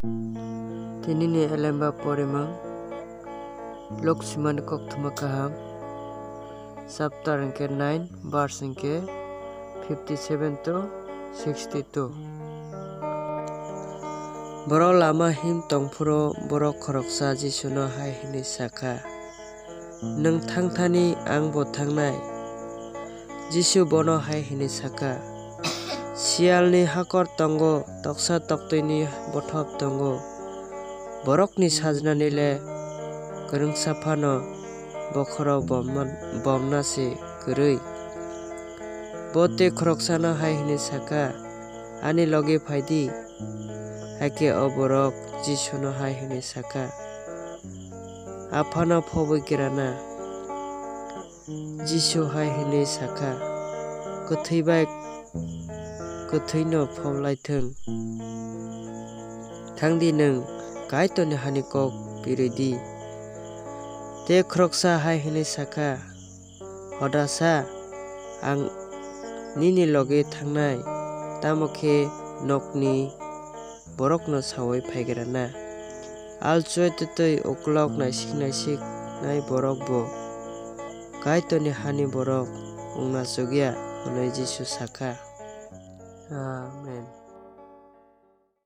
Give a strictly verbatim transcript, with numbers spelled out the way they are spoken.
Tinini elemba porimung Lok Simani Kokthoma Kaham, chapter hwnkhe nine, verse hwnkhe fifty seven to sixty two. Borok lama him tongphuru borok khoroksa Jisuno hai hwnwi sakha, "Nwng thang thani ang bo thangnai." Jisu bono hai hwnwi sakha, "Siyalni hakor tongo, toksa toktwini bothop tongo. Borokni sajnani le kwrwngsa phano bokhorok bomna, bomna se kwrwi." Bo tei khoroksano hai hwnwi sakha, "Ani logi phai di." Hakhe o borok Jisuno hai hwnwi sakha, "Aphano phobwi gra na." Jisu hai hwnwi sakha, "Kwthwi bai kwthwino phob lai thung. Thang di, nwng Kaitorni hani kok pirwi di." Tei khoroksa hai hwnwi sakha, "Hodasa, ang nini logi thangnai, tamo khe nokni borokno saui phaigra na." Alchoi twtwi uklok naisik naisik nai borok bo Kaitorni hani borok wngna chukya, hwnwi Jisu sakha. Amen.